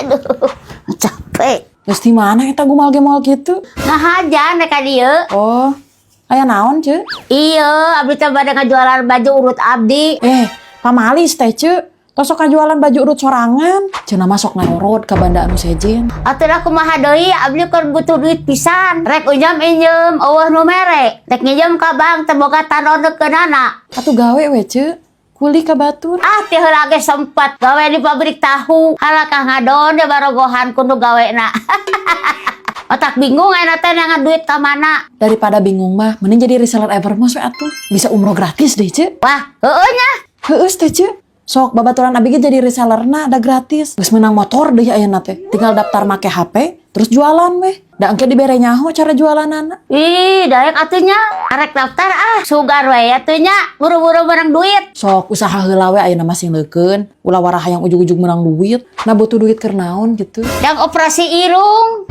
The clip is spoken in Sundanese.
Aduh, capek. Geus di mana eta gumal gemal kitu? Ngahaja rek ka dieu. Oh, aya naon, Ceu? Iya, abdi teh bade ngajualan baju urut abdi. Eh, pamalis teh, Ceu. Tos sok ngajualan baju urut sorangan. Cenah mah sok ngarorod ka banda anu sejen. Atuh da kumaha deui, abdi keur butuh duit pisan. Rek unjam injem, euweuh nu mere. Rek nginjem ka bank teu boga tanodekeunana. Atuh gawe we, Ceu. Kuli ka batur. Ah, ti heula ge sempet gawe di pabrik tahu. Halakah ngadon deh barogohan ku nu gawena. Otak bingung ayeuna teh neangan duit ka mana. Daripada bingung mah, mending jadi reseller Evermos we atuh. Bisa umroh gratis deh, Ceu. Wah, heueuh nya. Heueuh teh, Ceu. Sok babaturan abi ge jadi resellerna ada gratis. Geus menang motor deui ayeuna teh. Tinggal daftar make HP, terus jualan weh. Da engke dibere nyaho cara jualanana. Ih, daek atuh nya. Arek daftar ah, sugan we atuh nya. Buru-buru menang duit. Sok usaha heula we ayeuna mah sing leukeun. Ulah wara hayang ujug-ujug menang duit. Nah, butuh duit keur naon gitu? Jang operasi irung.